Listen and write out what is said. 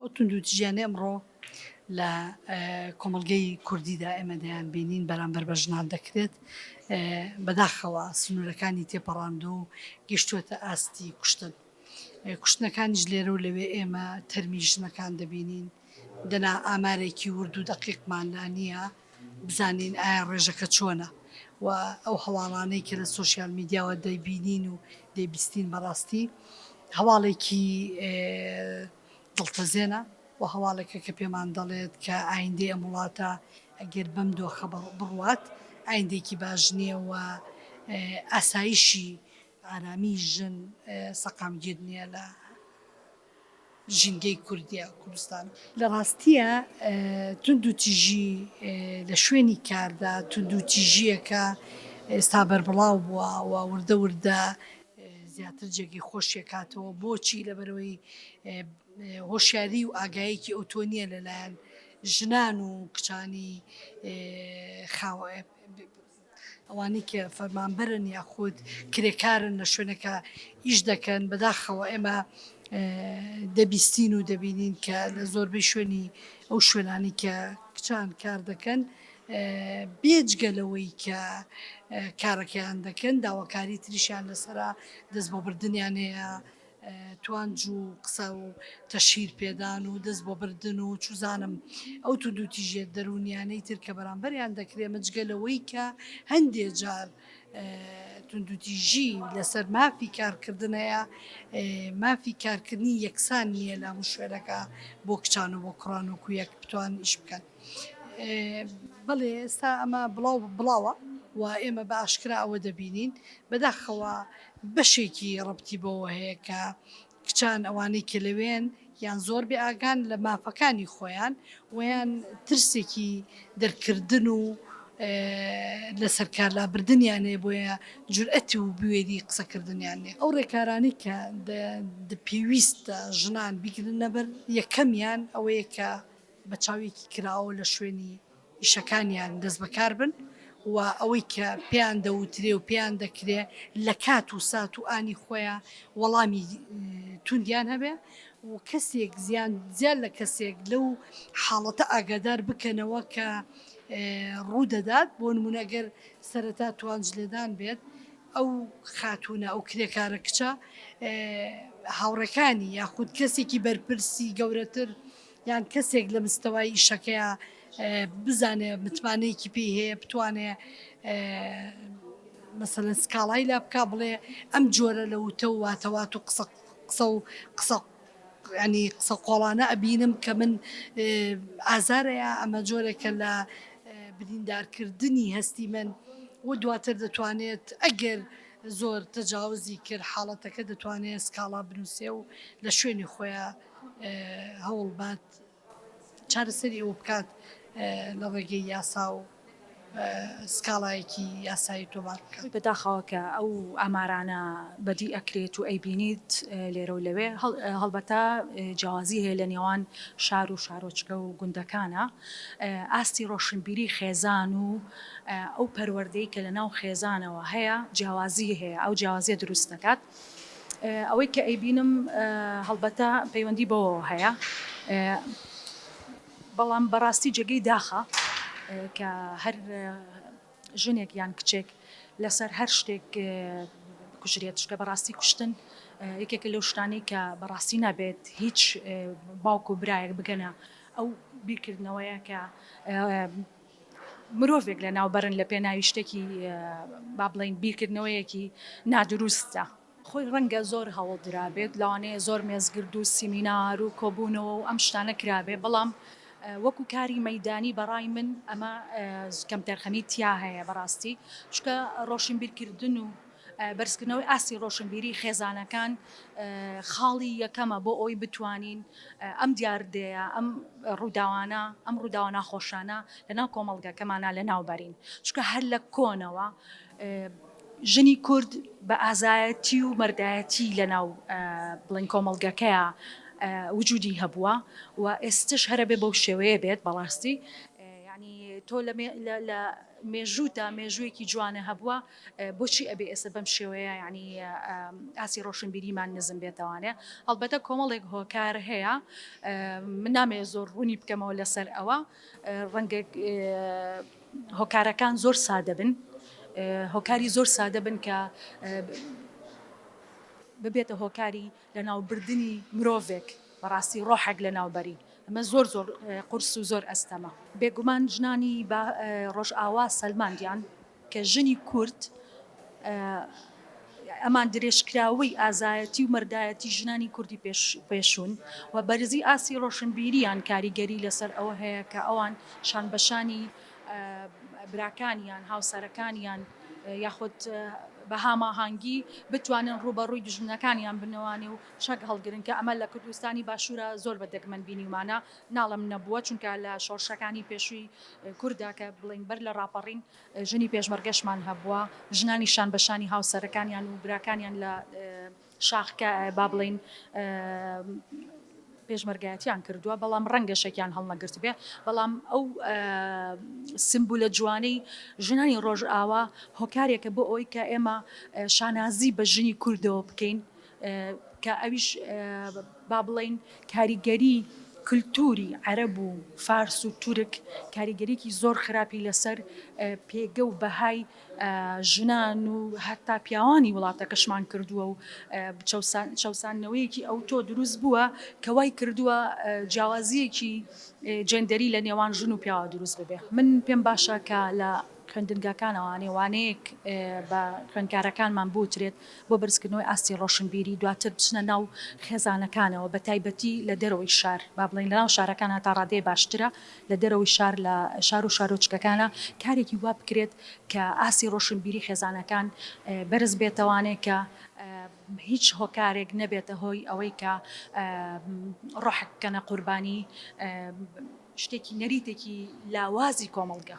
ئەو توندوتیژیانەی ئەمڕۆ لە کۆمەڵگەی کوردیدا ئێمە دەیانبینین بەرامبەر بە ژنان دەکرێت، بەداخەوە سنوورەکانی تێپەڕاندووە و گەیشتووەتە ئاستی کوشتن. کوشتنەکانیش لێرە و لەوێ ئێمە تەرمی ژنەکان دەبینین، دەنا ئامارێکی ورد و دەقیقمان لا نییە بزانین ئایا ڕێژەکە چۆنە و ئەو هەواڵانەی کە لە سۆشیال میدیاوە دەیبینین و دەیبیستین بەڕاستی هەواڵێکی دڵتەزێنە و هەواڵێکە کە پێمان دەڵێت کە ئایندەی ئەم وڵاتە ئەگەر بەم دۆخە بڕوات ئایندەیەکی باش نییە و ئاسایشی ئارامی ژن سەقامگیر نییە لە ژینگەی کوردیا کوردستان. لە ڕاستییا توندوتیژی لە شوێنی کاردا توندوتیژییەکە ئێستا بەربڵاو بووە و وردە وردە زیاتر جێگەی خۆشی ئەکاتەوە بۆچی لەبەرئەوەی هۆشیاری و ئاگاییەکی ئەوتۆ نییە لەلایەن ژنان و کچانی خاوە ئەوانەی کە فەرمانبەرن یاخود کرێکارن لە شوێنەکە ئیش دەکەن، بەداخەوە ئێمە دەبیستین و دەبینین کە لە زۆربەی شوێنی ئەو شوێنانەی کە کچان کار دەکەن بێجگە لەوەی کە کارەکەیان دەکەن داواکاری تریشیان لەسەرە دەست بۆ بردنیان هەیە توانج و قسە و تەشهیر پێدان و دەست بۆ بردن و چوزانم ئەو توندوتیژیە دەروونیانەی تر کە بەرامبەریان دەکرێ مجگە لەوەی کە هەندێ جار توندوتیژی لەسەر مافی کارکردن هەیە مافی کارکردنی یەکسان نییە لە هەموو شوێنەکە بۆ کچان و بۆ کوڕان وەکو یەک بتوان ئیش بکەن. بەڵێ ئێستا ئەمە بڵاو بڵاوە و ئێمە بە ئاشکرا ئەوە دەبینین بەداخەوە بەشێکی ڕەبتی بەوە هەیە کە کچان ئەوانەی کە لەوێن یان زۆر بێ ئاگان لە مافەکانی خۆیان و یان ترسێکی دەرکردن و لەسەر کار لابردنیان هەیە بۆیە جورئەت و بوێری قسەکردنیان نیە. ئەو ڕێکارانەی کە پێویستە ژنان بیگرنەبەر یەکەمیان ئەوەیە کە بە چاوێکی کراوە لە شوێنی ئیشەکانیان دەستبەکار بن و ئەوەی کە پێیان دەوترێ و پێیان دەکرێ لە کات و سات و ئانی خۆیا وەڵامی توندیان هەبێ و کەسێک زیان زیاد لە کەسێک لەو حاڵەتە ئاگادار بکەنەوە کە ڕوودەدات بۆ نمونە گەر سەرەتا توانج لێدان بێت ئەو خاتوونە، ئەو کرێکارە کچە هاوڕێکانی یاخود کەسێکی بەرپرسی گەورەتر یان کەسێک لە مستەوای ئیشەکەیا بزانێ متمانەیەکی پێی هەیە بتوانێ مەسەلەن سکاڵای لا بکا بڵێ ئەم جۆرە لە وتە و واتەوات و قسە قسە و قسە ینی قسە قۆڵانە ئەبینم کە من ئازارەیە ئەمە جۆرێکە لە بریندارکردنی هەستی من و دواتر دەتوانێت ئەگەر زۆر تەجاوزی کرد حاڵەتەکە دەتوانێت سکاڵا بنووسێ و لە شوێنی خۆیان هەوڵبات چارەسەری ئەوە بکات لە ڕێگەی یاسا و سکاڵایەکی یاسایی تۆمار بکات. بەداخەوە کە ئەو ئامارانە بەدی ئەکرێت و ئەیبینیت لێرە و لەوێ، هەڵبەتە جیاوازی هەیە لە نێوان شار و شارۆچکە و گوندەکانا، ئاستی ڕۆشنبیری خێزان و ئەو پەروەردەی کە لەناو خێزانەوە هەیە جیاوازی هەیە، ئەو جیاوازیە دروست دەکات. ئەوەی کە ئەیبینم هەڵبەتە پەیوەندی بەوەوە هەیە، بەڵام بەڕاستی جێگەی داخە کە هەر ژنێک یان کچێک لەسەر هەر شتێک بکوژرێت، چونکە بەڕاستی کوشتن یەکێکە لەو شتانەی کە بەڕاستی نابێت هیچ باوک و برایەک بگەنە ئەو بیرکردنەوەیە کە مرۆڤێک لەناوبەرن لە پێناوی شتێکی با بڵێین بیرکردنەوەیەکی نادروستدا. خۆی ڕەنگە زۆر هەوڵ درابێت، لەوانەیە زۆر مێزگرد و سیمینار و کۆبوونەوە و ئەم شتانە کرابێ، بەڵام وەکو کاری مەیدانی بەڕای من ئەمە کەمتەرخەمی تیا هەیە بەڕاستی، چونکە ڕۆشنبیرکردن و بەرزکردنەوەی ئاستی ڕۆشنبیری خێزانەکان خاڵی یەکەمە بۆ ئەوەی بتوانین ئەم دیاردەیە، ئەم ڕووداوانە، ئەم ڕووداوە ناخۆشانە لەناو کۆمەڵگەکەمانا لەناوبەرین. چونکە هەر لە کۆنەوە ژنی کورد بە ئازایەتی و مەردایەتی لەناو بڵێین کۆمەڵگەکەیا وجودی هەبووە و ئێستش هەرەبێ بەو شێوەیە بێت بەڕاستی یانی. تۆ لە مێژووتا مێژوویەکی جوانە هەبووە بۆچی ئەبێ ئێستا بەم شێوەیە یعنی ئاسی ڕۆشنبیریمان نزم بێتەوانێ هەڵبەتە کۆمەڵێک هۆکار هەیە من نامەوێ زۆر ڕوونی بکەمەوە لەسەر ئەوە ڕەنگە هۆکارەکان زۆر سادە بن هۆکاری زۆر سادە بن کە ببێتە هۆکاری لەناوبردنی مرۆڤێک بەڕاستی ڕۆحێک لەناوبەری ئەمە زۆر زۆر قورس و زۆر ئەستەمە. بێگومان ژنانی ڕۆژئاوا سەلماندیان کە ژنی کورد ئەمان درێژکراوەی ئازایەتی و مەردایەتی ژنانی کوردی پێشوون و بەرزی ئاستی ڕۆشنبیریان کاریگەری لەسەر ئەوە هەیە کە ئەوان شانبەشانی براکانیان، هاوسەرەکانیان یاخود بە هاماهەنگی بتوانن ڕووبەڕووی دوژمنەکانیان بنەوانێ و چەک هەڵگرن کە ئەمە لە کوردستانی باشوورا زۆر بە دەگمەن بینیومانە، ناڵێم نەبووە چونکە لە شۆڕشەکانی پێشووی کوردا کە بڵێین بەر لە ڕاپەڕین ژنی پێشمەرگەشمان هەبووە، ژنانی شان بە شانی هاوسەرەکانیان و براکانیان لە شاخ کە با بڵێین پێشمەرگایەتیان کردووە، بەڵام ڕەنگە شەکیان هەڵنەگرتبێ، بەڵام ئەو سمبولە جوانەی ژنانی ڕۆژئاوا هۆکارێکە بۆ ئەوەی کە ئێمە شانازی بە ژنی کوردەوە بکەین کە ئەویش با بڵێین کاریگەری کلتوری عەرەب و فارس و تورک کاریگەریی زۆر خراپی لەسەر پێگە و بەهای ژنان و هەتا پیاوانی وڵاتەکەشمان کردووە و چەوساندنەوەیەکی ئەوتۆ دروست بووە کە وای کردووە جیاوازییەکی جێندەری لە نێوان ژن و پیاوە دروست ببێ. من پێم باشە کە لە خوێندنگاکانەوانێ وانەیەک بە خوێندکارەکانمان بوترێت بۆ بەرزکردنەوەی ئاستی ڕۆشنبیری دواتر بچنە ناو خێزانەکانەوە بە تایبەتی لە دەرەوەی شار با بڵێین لە ناو شارەکانا تا ڕادەیە باشترە لە دەرەوەی شار لە شار و شارۆچکەکانا کارێکی وا بکرێت کە ئاستی ڕۆشنبیری خێزانەکان بەرز بێتەوانێ کە هیچ هۆکارێک نەبێتە هۆی ئەوەی کە ڕۆحێک بکەنە قوربانی شتێکی نەریتێکی لاوازی کۆمەڵگە.